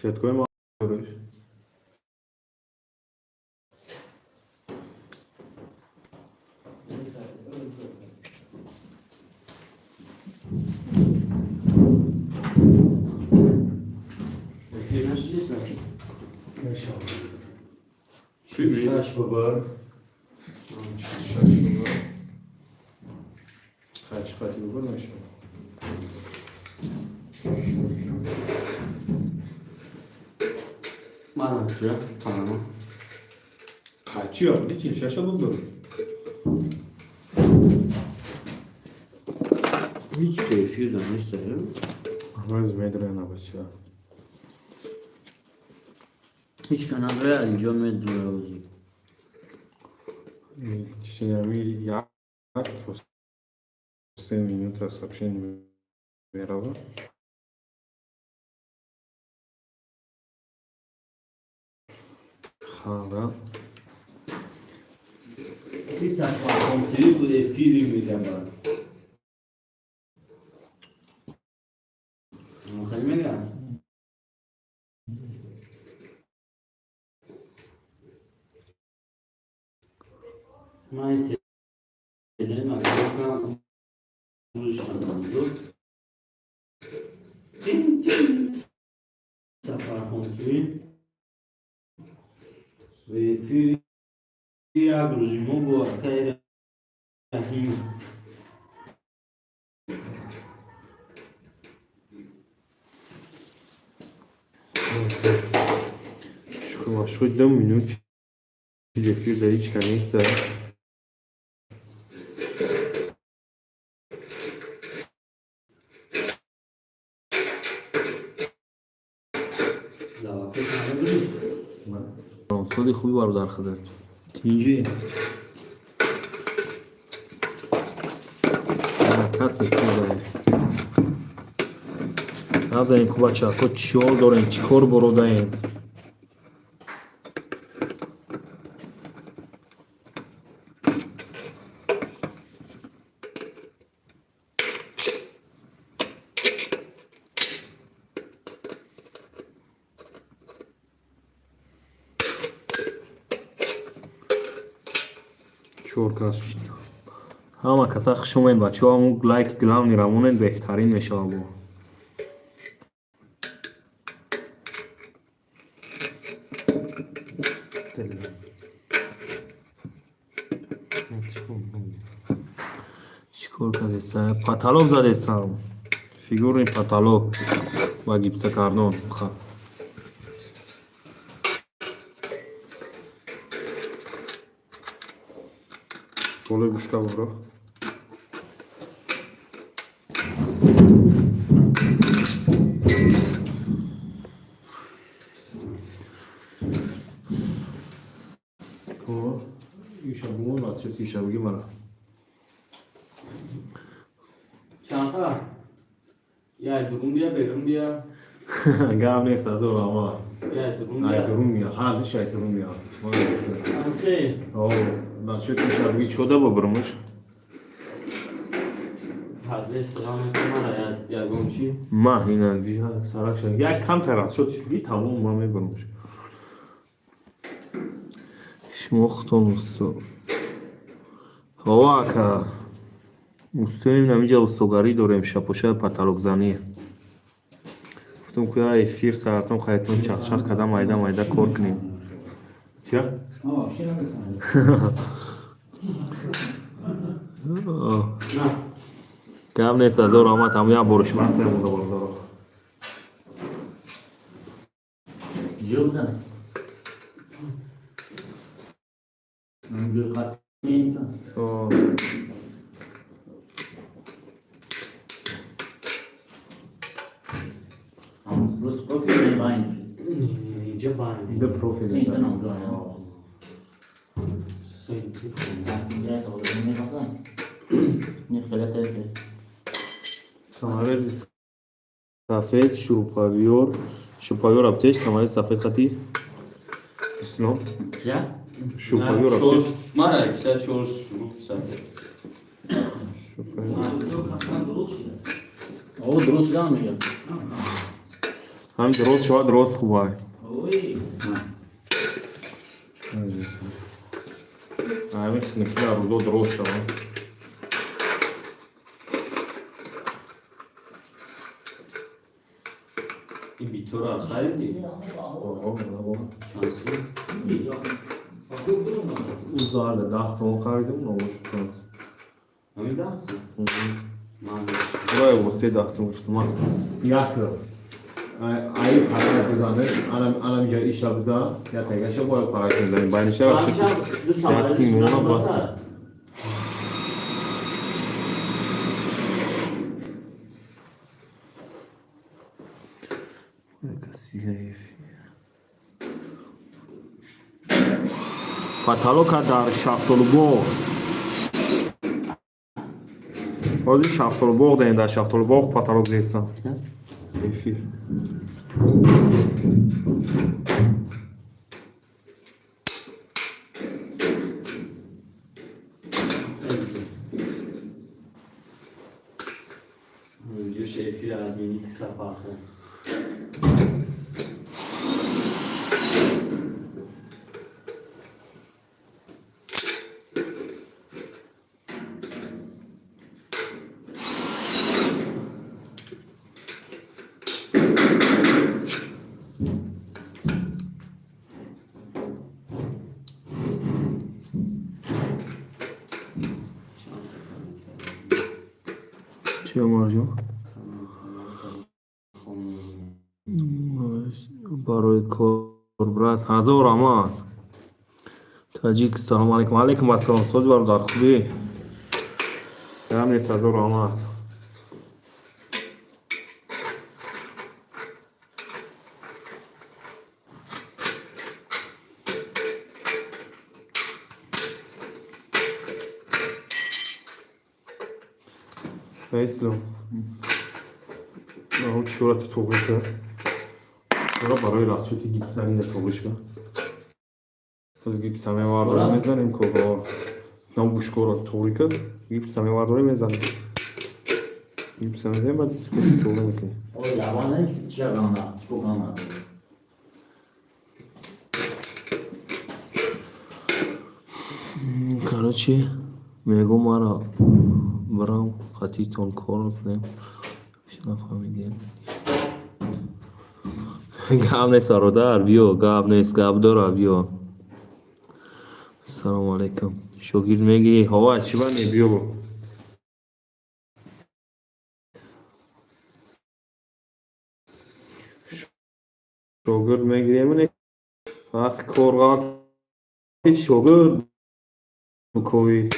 Сеткои ма дориш. Эфир нашли? Чӣ? Шаш бабар. Шаш бабар. Хачи хати бабар мешавад. Мана чия? Панама. Қачи обуди 46 бубур. Ҳеҷ ки эфир да неста. Ҳоз медрояна бача. Ҳеҷ ка надоя инҷо медроя ози. Чинами як то 3 минута сообщение мерава. Ханда. Ти сафархом буд эфири мегабад. Хеле мегам. Ман теле макам рӯзшанбе тин тин сафархом ТВ в эфири як рӯзи мо бо акаи Раҳим. Шух 2 минут эфир да ҳеҷ ка неста. Завақи надорӣ? Соли хуби бародар худат. Тинҷи. Кас эфир дорем. Назанем ку бачаҳо, чӣ ҳол дорем, чӣ кор бородаем. Чор кас шуд. Ҳама каса хуш омед, бачаҳо, ҳамун лайк главный равонед, беҳтарин мешавад бо. Чӣ кор кардеса? Потолок задесам. Фигурный потолок ва гипсокартон. Ха. Болои гӯшка буро. Иша бумон аз шуд иша буги мара. Чанта? Яй дурун бия, берун бия. Гап нест, азор ама. Яй дурун Ай бия. дурун мия. Ҳа, диш ай дурун мия. Анхе. О, насчет иша буги чода бубурмуш. Ҳазре салом мара ягон чи? Ма ина зиха сарак шад. Як камтар аз шуд буги тамом ма мебурмуш. Шумо худтон усто. Ҳова ака. Устоем, намиҷа устогарӣ дорем, шапоша потолокзанӣ. Гуфтам ку я эфир саратон хайтон чахчах када майда майда кор кунем. Чия? Ман вообще наметавонам. На. Гап нест, азор омад, ҳам як бориш баста монда бародаро. Ҷо бизан. Ҷои хат мекунам. О, Просто профил мебайн. Инҷа байн. Д профил. Синта ном дорам. Синти. Инҷа савол мехоҳам. Не хеле Саморези сафед, шуруповёр, шуруповёр аптеч, саморез сафед хати. Ислом. Чия? Шуруповёр аптеч. Мара 54 шуруп сафед. Шуруповёр. О, дуруст шудан мегам. Ҳам дроз шавад, роз хубай. Ой. Ҳамин хинукина рӯзо дроз шавад. Ин битора харидӣ? Чанд сум? Ӯ зарда 10 сомон харидем, набошад чанд. Ҳамин 10 сум? Ман Рай восе 10 сом гуфтам. Ман Як ай парай бизанеш, анам иҷа иша бизан, я тегаша бояд парай мезанем. Байниша Ясин, мона ба. Потолока дар Шафтолубоғ. Ҳозир Шафтолубоғ даем, дар Шафтолубоғ потолок зестам. Эфир. Инҷо шефир админи сафархон. Чӣ, Омарҷон? Барои кор, брат, ҳазор раҳмат. Таҷик, салому алайкум. Алайкум ассалом. Сози, бародар, хубӣ? Гап нест, ҳазор раҳмат. Ислом. Чурата туғри кард. Чура барои расчёти гипсзанӣ туғри шуда. Аз гипса мевардорем, мезанем ко. На бушкора туғри кард, гипса мевардорем, мезанем. Гипса мезанем, баъд скоши туғри мекунем. Ой, лавана чӣ чӣ кана? Короче, мегӯ мара бирам қатитон кор кунем. Нафаҳмидем. Гап нест, бародар, биё, гап нест, гап дора, биё. Салому алайкум. Шогирд мегирӣ? Ҳова, чӣ ба не, биё. Шогирд мегирем, не? Вақти кор ғалти шогирд буковӣ.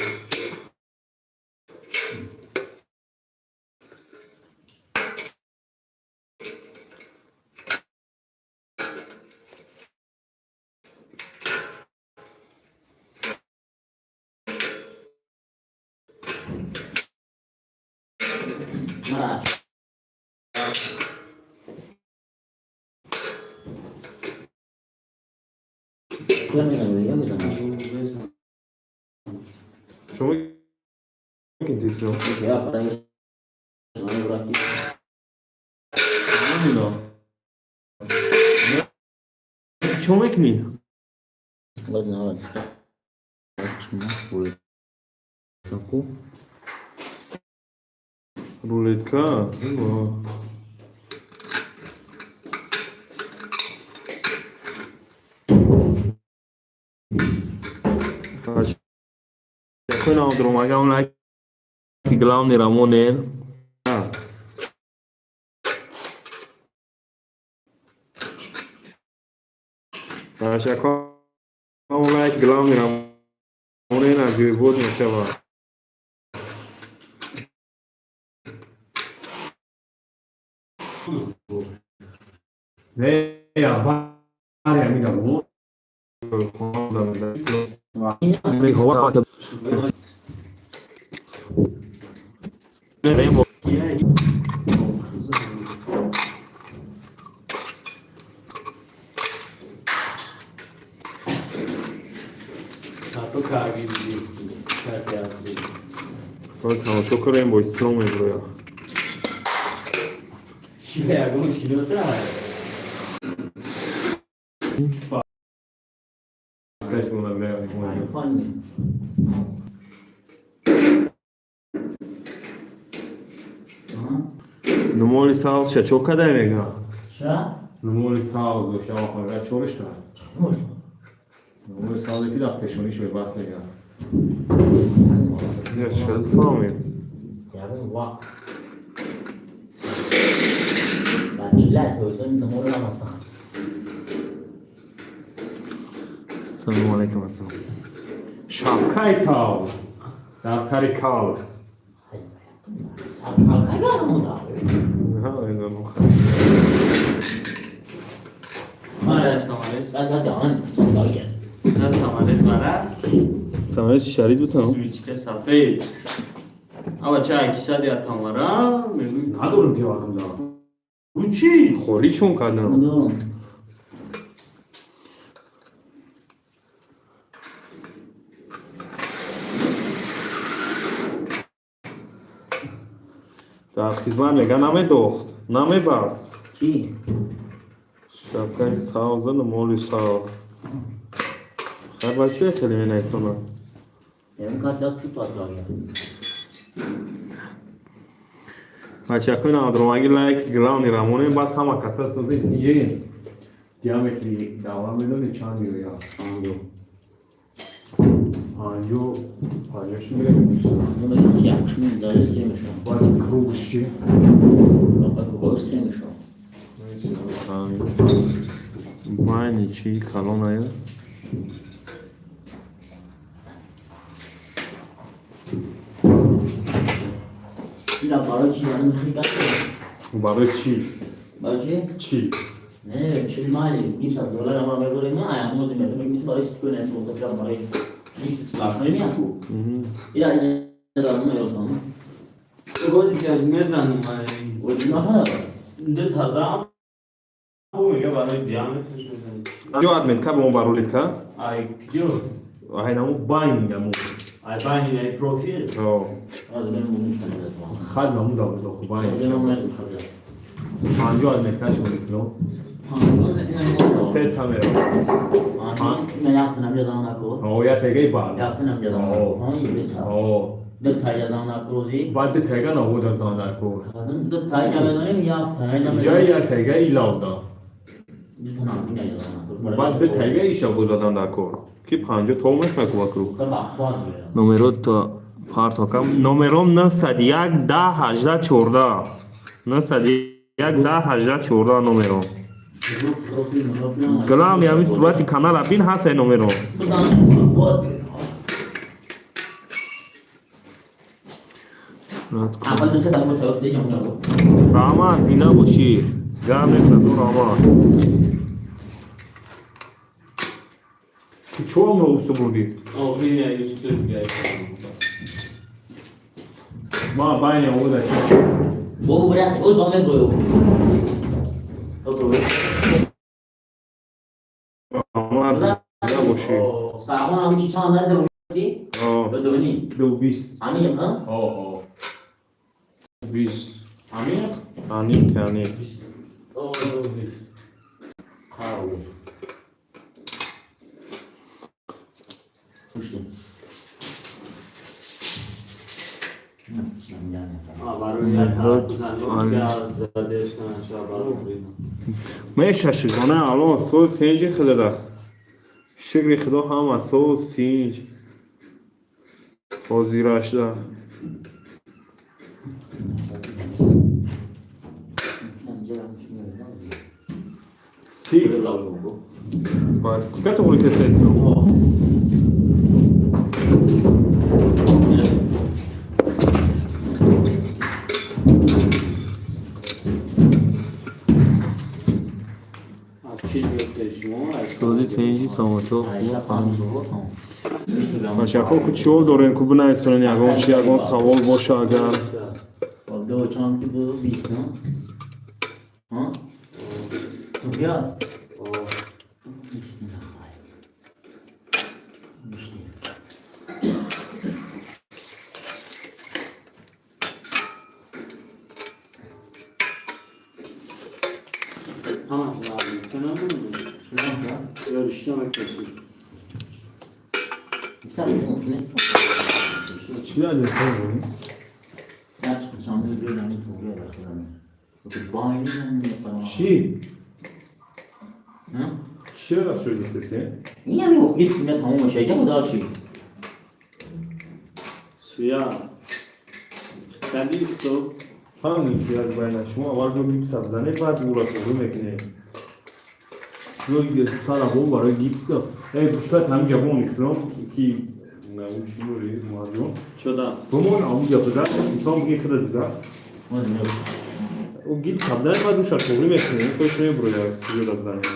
Мара. Кия мезанад? Я мезанам. Шумо кин? Я парай. Мара. Намедонам. Чӣ мекунӣ? Ладно, ладно. Рулетку. Рулетка? Якой надром, агар он ки главный рамонен. Ташаккур, лайк главный рамонен аз ҷойбод мешавад. Не, я бари ҳамина бу. Хато кардӣ, касе ҳастӣ. Тамошо кунем, бо ислом меброя. Чи ягон шиноса? Таш мона бля. Фанни. Нумоли савзша чо кадай мега? Ша? Нумоли савз шава хонга чоришта. Нумоли савз ки дар пешониш мебаст мега. Чӣ фаҳмем? Ягон вақт. Бачила тоизон нумоли намасан. Салому алайкум ассалом. Шапкаи савз дар сари кал. Самарес шарид бутам? Свечка сафед. Ава чай кисади атамара, мегӯй Надорам тивакам да. Гучи. Холишон кардам. Дар хизмат мега намедохт, намебаст. Чӣ? Шапкаи савза нумоли савз. Хай бача хеле менайсона. Бачакои навдромаги лайк главни рамонем, баъд ҳама каса Каса созӣ инҷи диаметри давра медони чанд меояд? Панҷо панҷош меояд. Баъд кругш чи? Байни чи калоная? Барои чӣ? Чӣ? Не, чил майли, гипса доллар ама мегӯрем, на, ая мози метавонем мисли барои стикои не, то барои гипс сплошной меасу. Ира ина дар меёфтам. Гози ки мезанам ай. Гози на. Ду таза бу мега барои диаметрш мезанем. Ҷо админ ка ба мо баролид ка? Ай куҷо? Ай наму байн наму. Ай байни ай профил. О. Аз мен мумкин аст. Хад наму да буд хуб байн. Панҷо адметраш монисло. Се та меравад. О, я тегаи бал. О. Баъд ду тега навода занако. Ҷои як тега илавда. Баъд ду тега иша бозадан дар кор. Ки 50 то мехоҳад вакру. Номеро то партокам. Номером 901 10 18 14. 901 10 18 14 номером. Главный ҳамин сурати канала бин ҳаст ай номером. Раҳмат, зинда бошӣ. Гап нест азу раҳмат. Чомро усу бурдӣ? Охирин ай устур гай. Ма байни овода чи? Бобо брат, ой ба мегӯё. Раҳмат, зинда бошӣ. Сархон ҳам чи чанд надо ки? О, Дувни. 20. Ани, ҳа? О, о. 20. Амиқ? Аник, аник. О, 20. Қау. Пушти. А барои як тараф бизанем, задеш наша барои. Меша шукрона алло соз синҷи худода. Шукри худо ҳама соз синҷ. Ҳозирашда. Сик. Ба сика туғри кесайсо. Аз чил мефтешмо. Сози тинҷи саломатиҳо хуб. Бачаҳо ку чиҳол дорем ку бинависонед ягон чи ягон савол боша агар. Ду чанд ки буд 20 на? Ҳа? Бия. Ҳамаш Ё ришта мекашӣ. Бисёр мумкин нест. Чӣ аҷиб? Як шанбе ҷои ҳамин туғри бахилам. Байни мекунам. Чӣ? Чӣ рафт шуд гуфтеси? Ин ҳамин гипс меяд, тамом мешавад. Ҷа дальше. Суя. Кади уфтод. Фаҳмидем, ки аз байна шумо аввал ҷо гипса бизанед, баъд ӯра туғри мекунед. Ҷои сара бо барои гипса. Э, шояд ҳамин ҷа бон ислом ки чӣ дори, муҳаҷон? Чода. Бумон ҳамун ҷа бизан, ислом бигӣ худат бизан. Боз меояд. Ӯ гипса бизанед, баъд ӯша туғри мекунед. Худаш мебурояд, куҷода бизанед.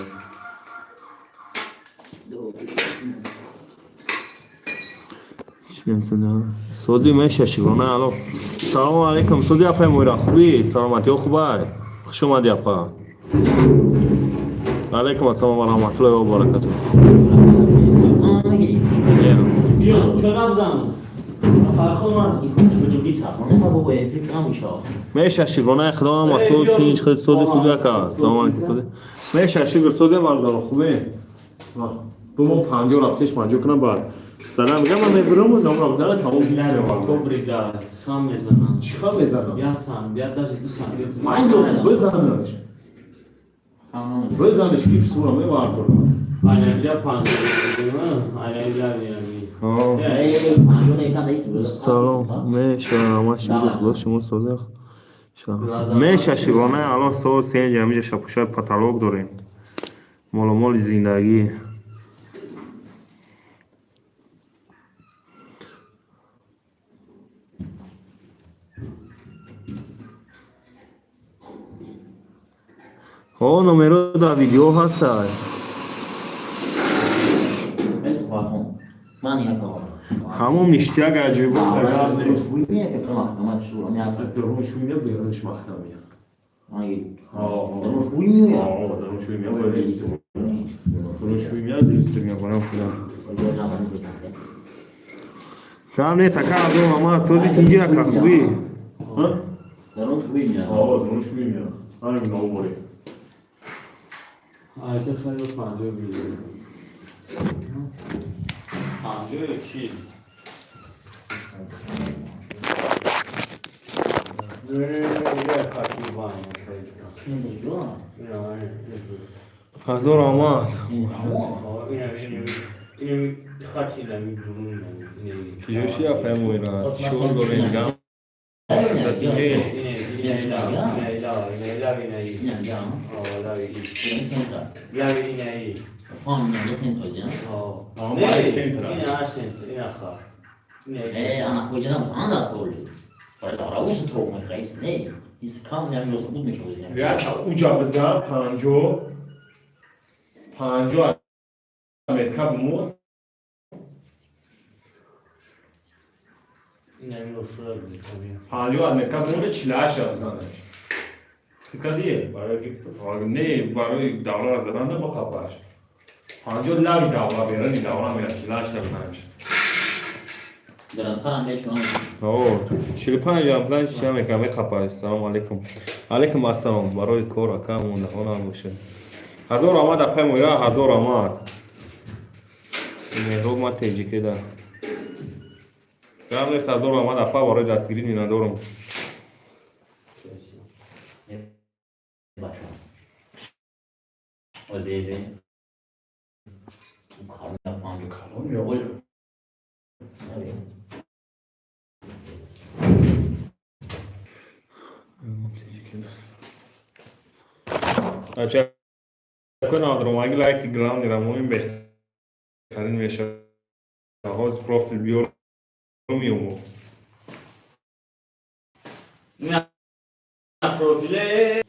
Сози меша шигона. Алло, салому алейкум, сози апай Мойра, хубӣ? Саломатиҳо хубай? Хуш омадӣ, апа. Алейкум ассалом ва раҳматуллоҳи ва баракатуҳ. Мегирӣ. Биё, чода бизан. Фархон ман. Гипс ҳафон бобо фикр намешавад. Меша, шигонаи худо ҳама соз, ҳеҷ хел сози хуби, ака. Салому алейкум, сози меша, шигр, сози бародаро, хубе? Бумон 50 рафтеш, 50 кунам, баъд Зада мегам, ман мебурам, номро бизана, тамом. То брида хам мезанам. Чӣ хам мезанам? Як сант, як даже 2 сант. 50 бизанаш. Бизанаш, гипс ура мевардорам. Айнаҷа 50. Айнаҷа яъни. Салом, меша, ҳама шукр худо, шумо сози? Меша, шигонаи алло, соз сенҷ, ҳамиҷа шапушаи потолок дорем, моломоли зиндагӣ. Ҳо, номеро дар видео ҳастай. Ман як Ҳамон ништяк аҷоибот. Даруншӯй берунш маҳкам меяд. Даруншӯй Даруншӯй меяд, люстр меяд, худам гап нест, ака. Азо омад, сози, тинҷи, ака, хубӣ? Даруншӯй меяд, ҳамин навбори. Айта хеле 50 бигир. 50 ё 40? Не, не, хаки байн. Ҳазор омад. Ин хати нами дурун. Чиҷоши, апай Мойра, чор дорем гам. Ин ин Ана хоҷанам ана холи. Бараус то мехаис не. Из кам намироз буд мешавад. Уҷа бизан, 50 50 метка бумон. 50 метка бумоне, 48-а бизанаш. Фикрадие не барои давра задан, не ба қапаш 50 лави давра берани давра меяд, 48-та бизанаш. Гарантарам мешавам. О, 45 амплан чия мекунам, меқапаш. Салому алейкум. Алейкум ассалом. Барои кор, ака, мондаҳонам бошад. Ҳазор омад, апай Моя, ҳазор омад. Меҳроб ма теҷикеда. Гап нест, ҳазор омад, апа, барои дастгирӣ миннатдорам. Бача. Ой бебе. Калон панҷ. Калон ё? Ой. Теҷикеда. Ташаккур, Абдуромаги, лайки главный рамоин беҳтарин мешавад. Ҳозир профил биёрам, меёму. Профиле.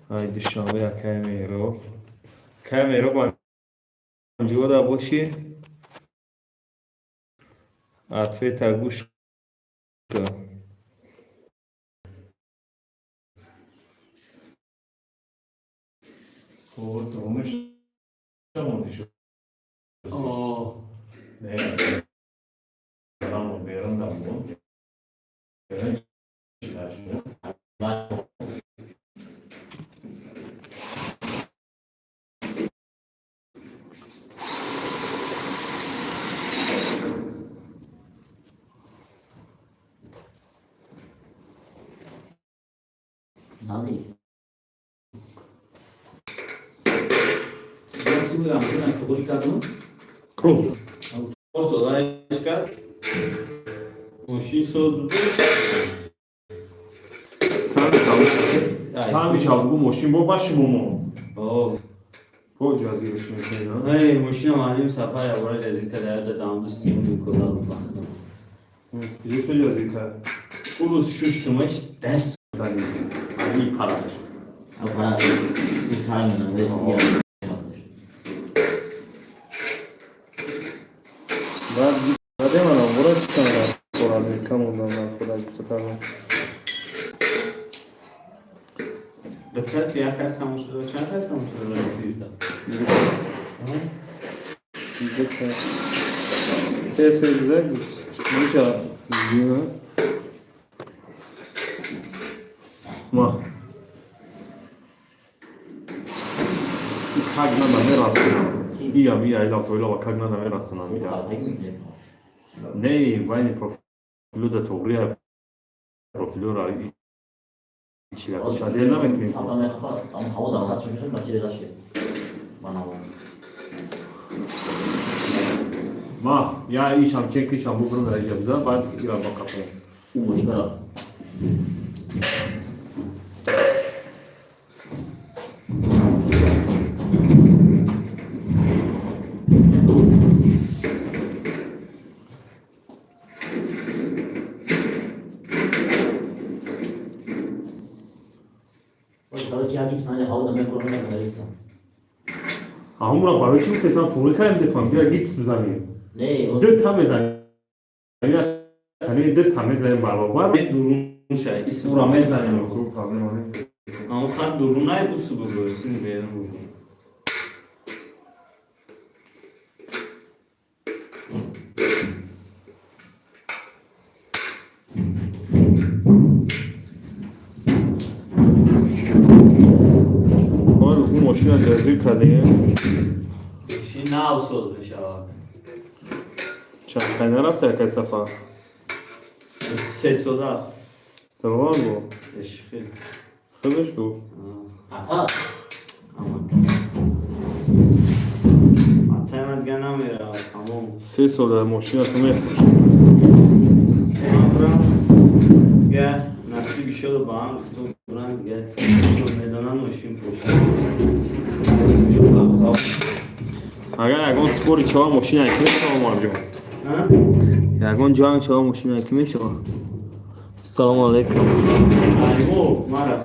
Ай, Душанбе, акай Меҳроб. Акай Меҳроб. Ҷода бошӣ, ответа гӯш кун. Думаешь, он еще. О, Не, берам дамон. Берам чилашмо. Нади. Рости мегам, ина қабул кардам. Хуб. Содаиш кард. Мошин соз буд. Тами шабгу мошин бо баши момо. О, Бо ҷазираш мекунӣ. эй, мошина маълим сафар ябора ҷазир карда, яда дамдусти куда бахтам. Ҷо ҷазир кард? Урус шуштумаш даст Дали. Али параш. Аппарат. Правильно, здесь я. Баъд баъде манам бора чӣ кардам? Хора камондам дар худа гуфта кардам. Ба кас як кас тамошо дорад, чанд кас тамошо дорад эфирда? Тез тез миша зина. Ма. Как надо мерасунам. Ия, ия, ила тоила как надо мерасунам. Ия. Не, вайни профилу да тоғрия профилура чила чадел намекунем. Ҳаво дар хат мешад, ба чире даште. Банаво. Ма, я ишам чек ишам бубрам дар ижа биза, баъд ира бақапем. У бошкара. Короче, я гипс на ҳаво дар мекунам, намезанам. Ҳамура барои чӣ гуфтесам туғри кардем дефам, бия гипс бизанем. Не, Ду та мезанем. Яъне ду та мезанем баробар. Дурун шай, Ура мезанем, хуб проблема нест. Аммо хат дурунай усу бубурсин берун бубур. Ҳоли ӯ мошина ҷазир кардем. Мошин нав соз мешавад. Чанд кай нарафта якай сафар? 3 сола. Тамом бо. Хеле. Худаш гуфт. Ата. Атайма дига намеравад, тамом. 3 сол дар мошина ту мехӯрӣ. Ман бурам, дига насиби шоду ба ҳам гуфтум, бурам дига медонам мошин пошад. Агар ягон спори чава мошина ки мешава, марҷон? Ягон ҷанг шава мошина ки мешава? Салому алайкум. Айво, мара.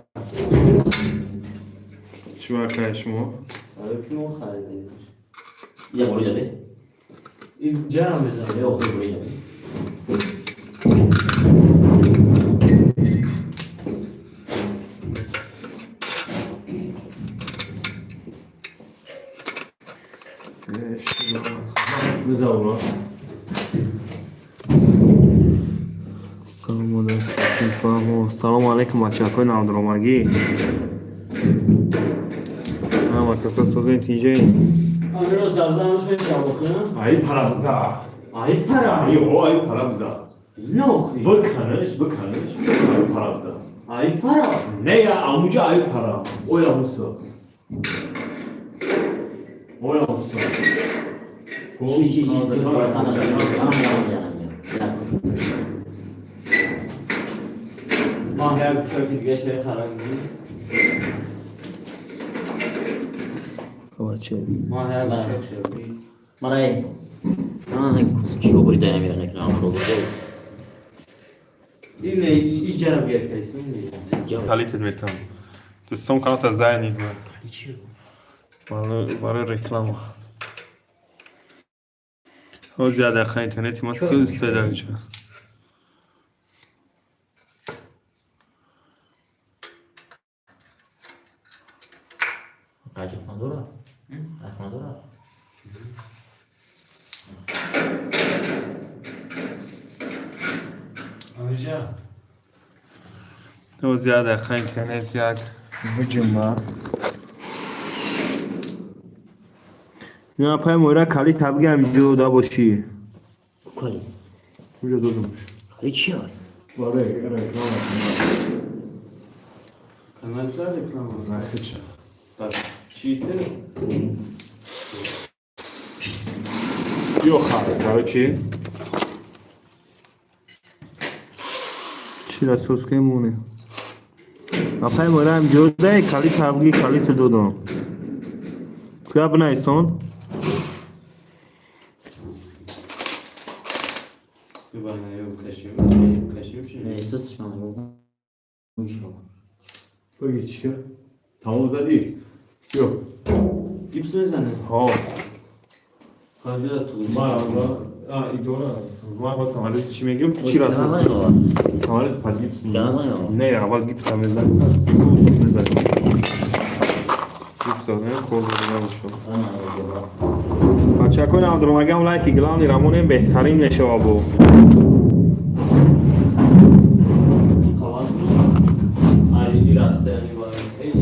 Чӣ вақай шумо? Барои ки мо харидем. Я бурида бе. Ин ҷарам мезанам. Я охир бурида бе. Биза ура. Салому алайкум. Салому алайкум, бачакҳои навдуромагӣ. Ҳама каса созен тинҷаин. Амиро сабзамаш мешавад. Ай пара биза. Ай пара. Ай о, ай пара биза. Нохи. Биканаш, биканаш, ай пара биза. Ай пара. Не я амуҷа ай пара. Оя мусо. Оя мусо. Ши ши ши. Тана тана я. Ман як гӯшаки дига чай харам. Бача. Ман як гӯшак шай. Марай. А, чио бурида я мира некна шо бурида. Ин иҷарам гиркайсун. Калитет метам. Дӯстон, каналта зайнид. Барои реклама. Ҳозир як дақиқа, интернети ма суста даҷа. Қачи хона дорад? Ай хона дорад? Амирҷон. Ҳозир як дақиқа, интернет як биҷумба. На пай мойра калит табгиам ҷода бошӣ. Кали. Уҷа додам. Кали чи ай? Бале, реклама. Каналда реклама. Нахича. Читы? Ё хай, короче. Чира соска моне. Апай мойраам ҷода калит табги, калит додам. Куя бинайсон? Бибана ё кашим, кашим чи? Не, сус шона. Иншалло. Баги чӣ? Тамом задӣ? Ё. Гипс мезане? Ҳо. Хаҷа туғри. Ман а идора. Ман хостам ҳализ чӣ мегӯям? Чӣ расос? Самолез под гипс. Не, аввал гипс мезанем, мезанем. Гипс мезанем, кор набошад. Бачакои навдромагам, лайки главный рамонем, беҳтарин мешава бо. Қалас. Ай, ира аста, яъни ба. Эй,